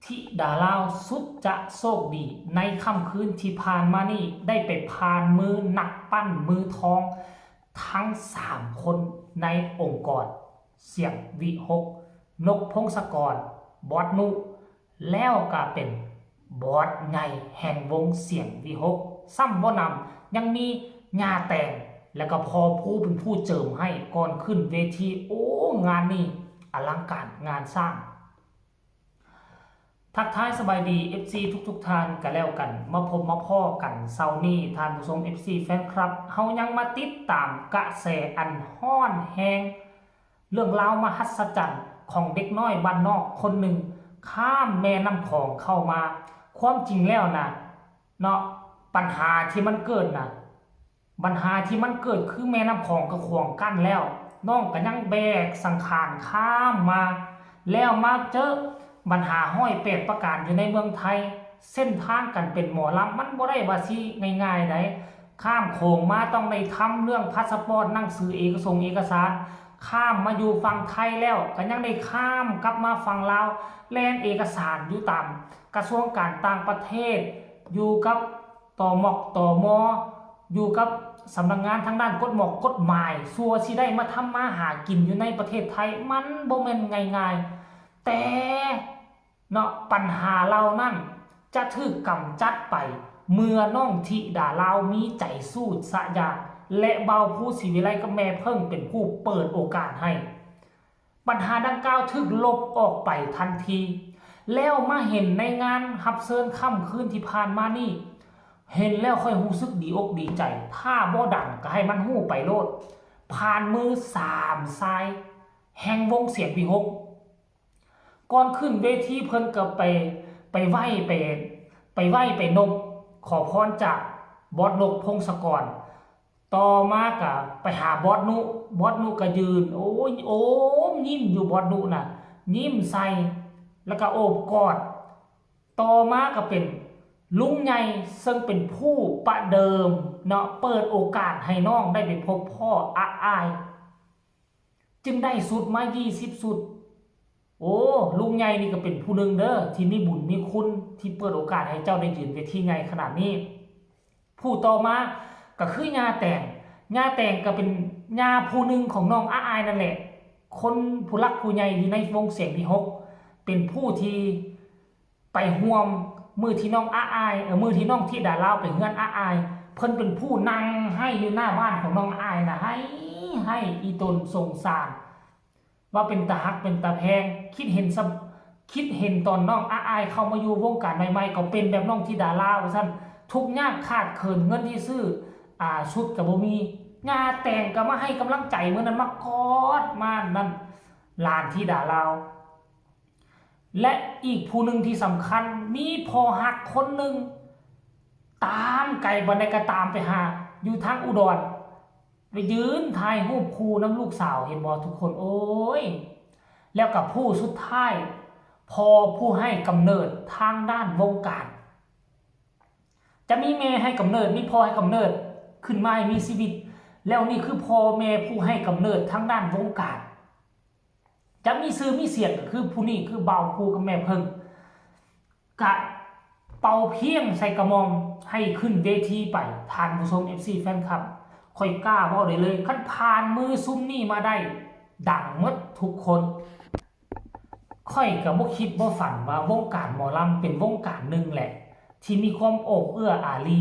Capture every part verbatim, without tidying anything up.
ธิดาลาวสุดจะโชคดีในค่ำคืนที่ผ่านมานี้ได้ไปผ่านมือนักปั้นมือทองทั้งสามคนในองค์กรเสียงวิหก นกพงศกร บอสนุ แล้วก็เป็นบอสใหญ่แห่งวงเสียงวิหก ซ้ำบ่นำยังมีย่าแตง แล้วก็พ่อผู้เป็นผู้เจิมให้ก่อนขึ้นเวที โอ้ งานนี้อลังการงานสร้าง ทักทายสบายดี เอฟซี ทุกๆท่านก็แล้วกัน มาพบมาพ้อกันเช้านี้ ท่านผู้ชม เอฟซี แฟนคลับ เฮายังมาติดตามกระแสอันฮ้อนแฮง เรื่องราวมหัศจรรย์ของเด็กน้อยบ้านนอกคนหนึ่ง ข้ามแม่น้ำของเข้ามา ความจริงแล้วนะ เนาะ ปัญหาที่มันเกิดนะ ปัญหาที่มันเกิดคือแม่น้ำของก็ขวางกั้นแล้ว น้องก็ยังแบกสังขารข้ามมา แล้วมาเจอปัญหาฮ้อยแปดประการอยู่ในเมืองไทย เส้นทางการเป็นหมอลำมันบ่ได้ว่าสิง่ายๆใด ข้ามโขงมาต้องได้ทำเรื่องพาสปอร์ต หนังสือเอกสงเอกสาร ข้ามมาอยู่ฝั่งไทยแล้วก็ยังได้ข้ามกลับมาฝั่งลาว แล่นเอกสารอยู่ตามกระทรวงการต่างประเทศ อยู่กับ ตม ตม อยู่กับสำนักงานทางด้านกฎหมอกกฎหมาย สัวสิได้มาทำมาหากินอยู่ในประเทศไทย มันบ่แม่นง่ายๆ แต่เนาะ ปัญหาเหล่านั้นจะถูกกำจัดไป เมื่อน้องธิดาลาวมีใจสู้สะยา และบ่าวภูศรีวิไลกับแม่เพิ่งเป็นผู้เปิดโอกาสให้ ปัญหาดังกล่าวถูกลบออกไปทันที แล้วมาเห็นในงานรับเชิญค่ำคืนที่ผ่านมานี่ เห็นแล้วค่อยรู้สึกดีอกดีใจ ถ้าบ่ดังก็ให้มันฮู้ไปโลด ผ่านมือสามชาย แห่งวงเสียงวิหก ก่อนขึ้นเวทีเพิ่นก็ไป ไปไหว้ไป ไปไหว้ไปนบขอพรจากบอสนกพงศกร ต่อมาก็ไปหาบอสนุ บอสนุก็ยืน โอ้ย โอ้มยิ้มอยู่บอสนุน่ะ ยิ้มใส่ แล้วก็โอบกอด ต่อมาก็เป็นลุงใหญ่ซึ่งเป็นผู้ประเดิมเนาะ เปิดโอกาสให้น้องได้ไปพบพ้ออาอ้าย จึงได้ชุดมายี่สิบชุด โอ้ ลุงใหญ่นี่ก็เป็นผู้หนึ่งเด้อ ที่มีบุญมีคุณ ที่เปิดโอกาสให้เจ้าได้ยืนเวทีใหญ่ขนาดนี้ ผู้ต่อมาก็คือย่าแตง ย่าแตงก็เป็นย่าผู้หนึ่งของน้องอาอ้ายนั่นแหละ คนผู้หลักผู้ใหญ่อยู่ในวงเสียงวิหก เป็นผู้ที่ไปร่วมมื้อที่น้องอาอ้าย เอ่อ มื้อที่น้องธิดาลาวไปเฮือนอาอ้าย เพิ่นเป็นผู้นั่งไห้อยู่หน้าบ้านของน้องอาอ้ายน่ะ ไห้ ไห้อีตนสงสาร ว่าเป็นตาฮักเป็นตาแพง คิดเห็นสำ คิดเห็นตอนน้องอาอ้ายเข้ามาอยู่วงการใหม่ๆ ก็เป็นแบบน้องธิดาลาวว่าซั่น ทุกข์ยากขาดเขิน เงินที่ซื้อ อ่า ชุดก็บ่มี ย่าแตงก็มาให้กำลังใจมื้อนั้น มากอดมานั่น หลานธิดาลาว และอีกผู้หนึ่งที่สำคัญ มีพ่อฮักคนหนึ่ง ตามไกลปานใดก็ตามไปหา อยู่ทางอุดร ไปยืนถ่ายรูปคู่นำลูกสาว เห็นบ่ทุกคน โอ้ย แล้วก็ผู้สุดท้าย พ่อผู้ให้กำเนิดทางด้านวงการ จะมีแม่ให้กำเนิด มีพ่อให้กำเนิด ขึ้นมาให้มีชีวิต แล้วนี่คือพ่อแม่ผู้ให้กำเนิดทางด้านวงการ จะมีชื่อมีเสียงก็คือผู้นี้ คือบ่าวภูกับแม่เพิ่ง กะเป่าเพียงใส่กระหม่อมให้ขึ้นเวทีไป ท่านผู้ชม เอฟซี แฟนคลับ ข้อยกล้าเว้าได้เลย คันผ่านมือซุมนี้มาได้ ดังหมดทุกคน ข้อยก็บ่คิดบ่ฝันว่าวงการหมอลำเป็นวงการหนึ่งแหละ ที่มีความโอบเอื้ออารี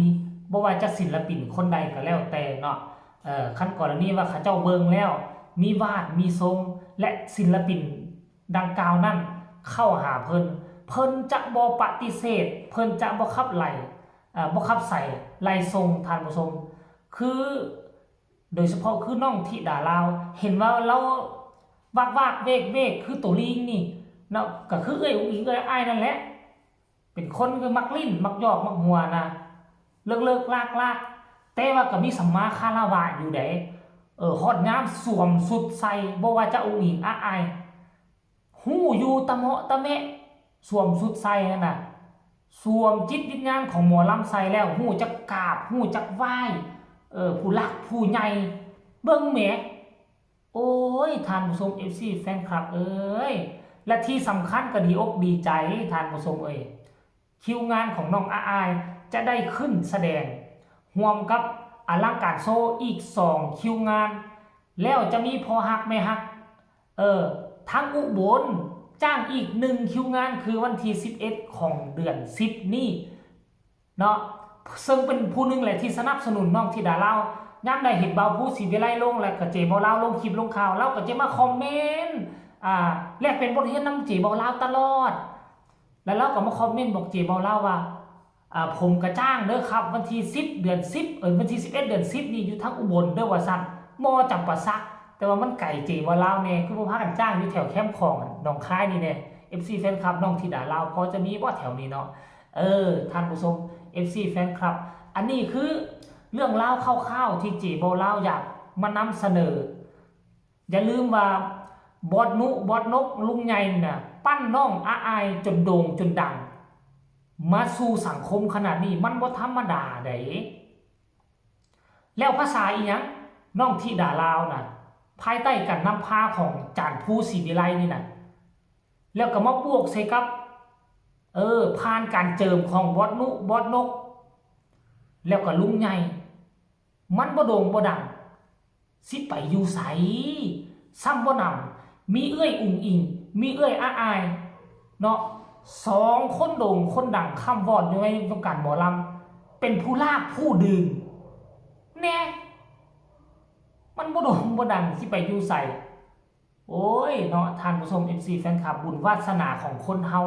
บ่ว่าจะศิลปินคนใดก็แล้วแต่เนาะ เอ่อ คันกรณีว่าเขาเจ้าเบิ่งแล้ว มีวาดมีทรง และศิลปินดังกล่าวนั้นเข้าหาเพิ่น เพิ่นจะบ่ปฏิเสธ เพิ่นจะบ่ขับไล่ เอ่อ บ่ขับไสไล่ส่ง ท่านผู้ชม คือ โดยเฉพาะคือน้องธิดาลาว เห็นว่าลาววากๆ เวกๆ คือโตลิงนี่เนาะ ก็คือเอื้อยอุ๋งอิ๋งเอื้อยอ้ายนั่นแหละ เป็นคนคือมักลิ้น มักหยอก มักหัวนะ เลิกๆ ลากๆ แต่ว่าก็มีสัมมาคารวะอยู่เด้ เออ ฮอดยามสวมชุดใส่ บ่ว่าจะอุ๋งอิ๋งอาอ้าย ฮู้อยู่ตะเมาะตะแมะ สวมชุดใส่หั้นน่ะ สวมจิตวิญญาณของหมอลำใส่แล้ว ฮู้จักกราบ ฮู้จักไหว้ เออ ผู้หลักผู้ใหญ่ เบิ่งแหม โอ้ย ท่านผู้ชม เอฟซี แฟนคลับเอ้ย และที่สำคัญก็ดีอกดีใจท่านผู้ชมเอ่ย คิวงานของน้องอาอายจะได้ขึ้นแสดง ร่วมกับอลังการโชว์อีกสองคิวงาน แล้วจะมีพ่อฮักแม่ฮัก เออ ทั้งอุบลจ้างอีกหนึ่งคิวงานคือวันที่สิบเอ็ดของเดือนสิบนี่เนาะ ซึ่งเป็นผู้หนึ่งแหละที่สนับสนุนน้องธิดาลาว ยามใดเห็นบ่าวภูศรีวิไลลง แล้วก็เจบ่าวลาวลงคลิปลงข่าว ลาวก็จะมาคอมเมนต์ อ่า แลกเปลี่ยนบทเรียนนำเจบ่าวลาวตลอด แล้วลาวก็มาคอมเมนต์บอกเจบ่าวลาวว่า อ่า ผมก็จ้างเด้อครับ วันที่สิบเดือนสิบ เอ้ย วันที่สิบเอ็ดเดือนสิบนี่อยู่ทางอุบลเด้อว่าซั่น มอจำปาสัก แต่ว่ามันไกลเจบ่าวลาวแน่ คือบ่พากันจ้างอยู่แถวแคมป์ของหนองคายนี่แน่ เอฟซี แฟนคลับน้องธิดาลาว พอจะมีบ่แถวนี้เนาะ เออ ท่านผู้ชม เอฟซี แฟนคลับ อันนี้คือเรื่องราวคร่าวๆที่เจบ่าวลาวอยากมานำเสนอ อย่าลืมว่าบอสนุ บอสนก ลุงใหญ่น่ะ ปั้นน้องอาอายจนโด่งจนดัง มาสู่สังคมขนาดนี้ มันบ่ธรรมดาเด้ แล้วภาษาอีหยัง น้องธิดาลาวน่ะ ภายใต้การนำพาของจารย์ภูศรีวิไลนี่น่ะ แล้วก็มาบวกใส่กับ เออ ผ่านการเจิมของบอสนุ บอสนก แล้วก็ลุงใหญ่ มันบ่โด่งบ่ดัง สิไปอยู่ไส ซ้ำบ่นำ มีเอื้อยอุ๋งอิ๋ง มีเอื้อยอาอาย เนาะ สองคนโด่งคนดังค้ำวอดอยู่ในวงการหมอลำ เป็นผู้ลากผู้ดึง แน่ มันบ่โด่งบ่ดัง สิไปอยู่ไส โอ้ยเนาะ ท่านผู้ชม เอฟซี แฟนคลับ บุญวาสนาของคนเฮา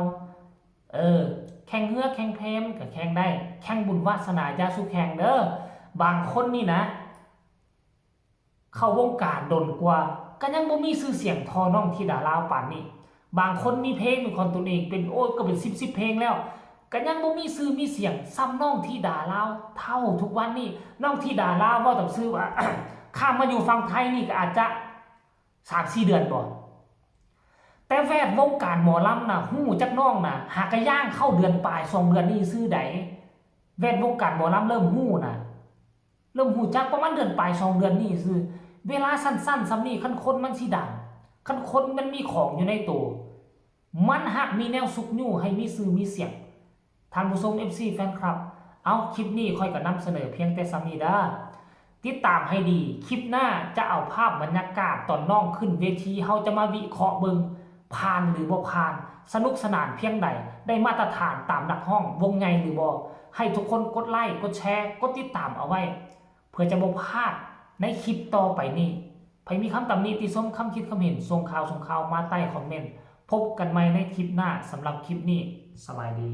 เออ แข่งเฮือแข่งแพมันก็แข่งได้ แข่งบุญวาสนาอย่าสู่แข่งเด้อ บางคนนี่นะ เข้าวงการโดนกว่า ก็ยังบ่มีชื่อเสียงเท่าน้องธิดาลาวปานนี้ บางคนมีเพลงเป็นของตนเอง เป็น โอ้ย ก็เป็นสิบสิบเพลงแล้ว ก็ยังบ่มีชื่อมีเสียงส่ำน้องธิดาลาวเท่าทุกวันนี้ น้องธิดาลาวเว้าตามซื่อว่า ข้ามมาอยู่ฝั่งไทยนี่ก็อาจจะสามสี่เดือนบ่ แต่แวดวงการหมอลำน่ะ ฮู้จักน้องน่ะ หากะย่างเข้าเดือนปลายสองเดือนนี่ซื่อใด แวดวงการหมอลำเริ่มฮู้น่ะ เริ่มฮู้จักประมาณเดือนปลายสองเดือนนี่ซื่อ เวลาสั้นๆส่ำนี่ คันคนมันสิดัง คันคนมันมีของอยู่ในตัว มันฮักมีแนวซุกยู้ให้มีชื่อมีเสียง ท่านผู้ชม เอฟซี แฟนคลับ เอา คลิปนี้ข้อยก็นำเสนอเพียงแต่ส่ำนี้เด้อ ติดตามให้ดี คลิปหน้าจะเอาภาพบรรยากาศตอนน้องขึ้นเวที เฮาจะมาวิเคราะห์เบิ่ง ผ่านหรือบ่ผ่าน สนุกสนานเพียงใด ได้มาตรฐานตามนักฮ้องวงใหญ่หรือบ่ ให้ทุกคนกดไลค์ กดแชร์ กดติดตามเอาไว้ เพื่อจะบ่พลาดในคลิปต่อไปนี้ ไผมีคำตำหนิติชม คำคิดคำเห็น ส่งข่าวส่งข่าวมาใต้คอมเมนต์ พบกันใหม่ในคลิปหน้า สำหรับคลิปนี้ สบายดี